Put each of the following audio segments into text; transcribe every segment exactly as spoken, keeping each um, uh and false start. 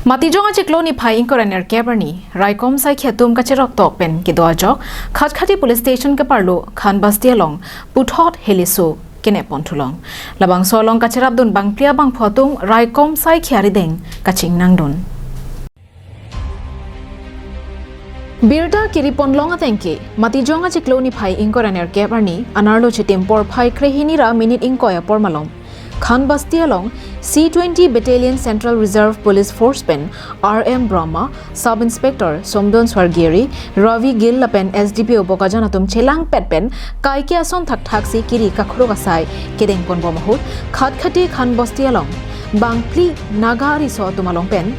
Matijong achiklo niphai ingkoi ra nerkep arni, raikom saikhi atum kacherok tok pen kedo ajok, Khatkhati Police Station keparlo Khanbasti along puthot heleso kenep pon thulong. Labangso along kacherapdun bangphli abangphu atum raikom saikhi arideng kachingnangdun. Birta kiri ponlong atengke, Matijong achiklo niphai ingkoi ra nerkep arni, anerlo chitim porphai krehini ra minute ingkoi apor malom, Khanbasti along C twenty Battalion Central Reserve Police Force pen R M Brahma, Sub Inspector Somdon Swargiri, Ravi Gill lapen S D P O Bokajan atum chelangpet pen kaike ason thakthak si kiri kakrok asai kedeng ponbom ahut, Khatkhati Khanbasti along bangphli Naga riso atum along pen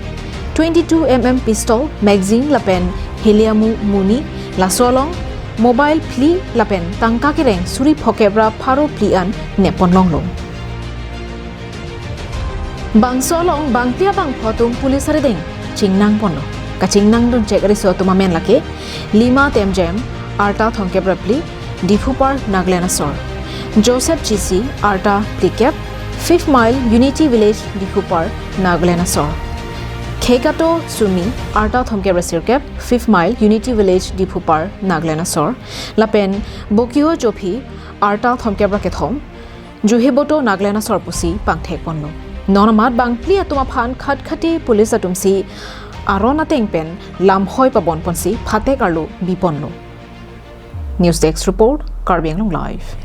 twenty-two M M pistol, magazine lapen heliamu muni, laso along mobile phli lapen tangka kereng suri phokep ra pharo phli an nep ponlonglo. Bangso along bangphli abangphu atum police arideng chingnang ponlo. Kachingnangdun chek riso atum amen lake Lima Temjem, arta thomkep ra phli, Diphupar, Nagaland asor; Joseph G C, arta phlikep, Fifth Mile, Unity Village, Diphupar, Nagaland asor; Khekato Sumi, arta thomkep ra sirkep, Fifth Mile, Unity Village, Diphupar, Nagaland asor, lapen Bokiho Jophi, arta thomkep ra kethom, Juheboto, Nagaland asor pusi pangthek ponlo. Non amat bangphli atum aphan Khatkhati police atum si aron ateng pen lamhoi pabon ponsi phatek arlo bi ponlo. News Desk Report, Karbi Anglong Live.